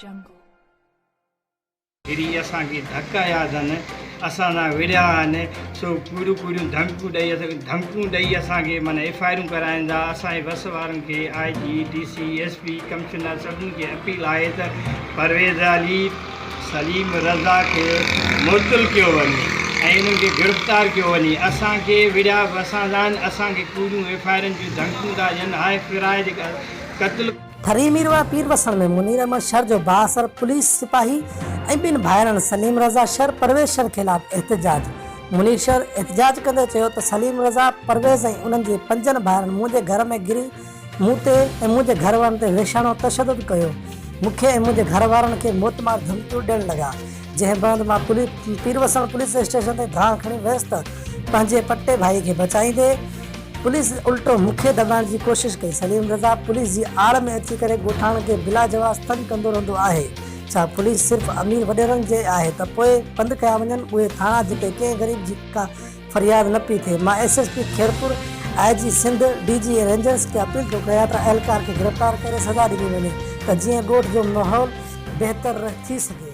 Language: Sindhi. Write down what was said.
Jungle. ڦري اسان کي ڌڪ هنيا اٿن، اسان سان وڙهيا آهن، سو ڪوڙيون ڪوڙيون ڌمڪيون ڏئي اسان کي ڌمڪيون ڏئي اسان کي معنيٰ ايف I آرون ڪرائين ٿا. اسان جي وس وارن کي I G, D C, S P, commissioner سڀني کي اپيل آهي ته پرويز علي سليم رضا کي معطل ڪيو وڃي ۽ انهن کي گرفتار ڪيو وڃي. اسان کي وڙهيا به اسان سان آهن، اسان کي ڪوڙيون ايف I آرن جون ڌمڪيون ٿا ڏين، هاء ڦرائي جيڪا قتل. ٿري ميرواهه پير وسڻ ۾ منير احمد شر جو بااثر پوليس سپاهي ۽ ٻن ڀائرن سليم رضا شر پرويز شر خلاف احتجاج منير شر احتجاج ڪندي چيو ته سليم رضا پرويز ۽ انهن جي پنجن ڀائرن منهنجي گهر ۾ گهري مون تي ۽ منهنجي گهر وارن تي وحشاڻو تشدد ڪيو مون کي ۽ منهنجي گهر وارن کي موتمار ڌمڪيون ڏيڻ لڳا جنهن بعد مان پير وسڻ پوليس اسٽيشن تي دانهن کڻي ويس ته پنهنجي پٽي ڀائي کي بچائيندي پوليس الٽو مون کي دٻائڻ جي ڪوشش ڪئي، سليم رضا پوليس جي آڙ ۾ اچي ڪري ڳوٺاڻن کي بلا جواز تنگ ڪندو رهندو آهي، ڇا پوليس صرف امير وڏيرن جي آهي ته پوء بند ڪيا وڃن اهي ٿاڻا جتي ڪنهن غريب جي ڪا فرياد نه پئي ٿئي، مان S S P Khairpur, I G Sindh, D G rangers کي اپيل ٿو ڪيان ته اهلڪار کي گرفتار ڪري سزا ڏني وڃي ته جيئن ڳوٺ جو ماحول بهتر ٿي سگهي.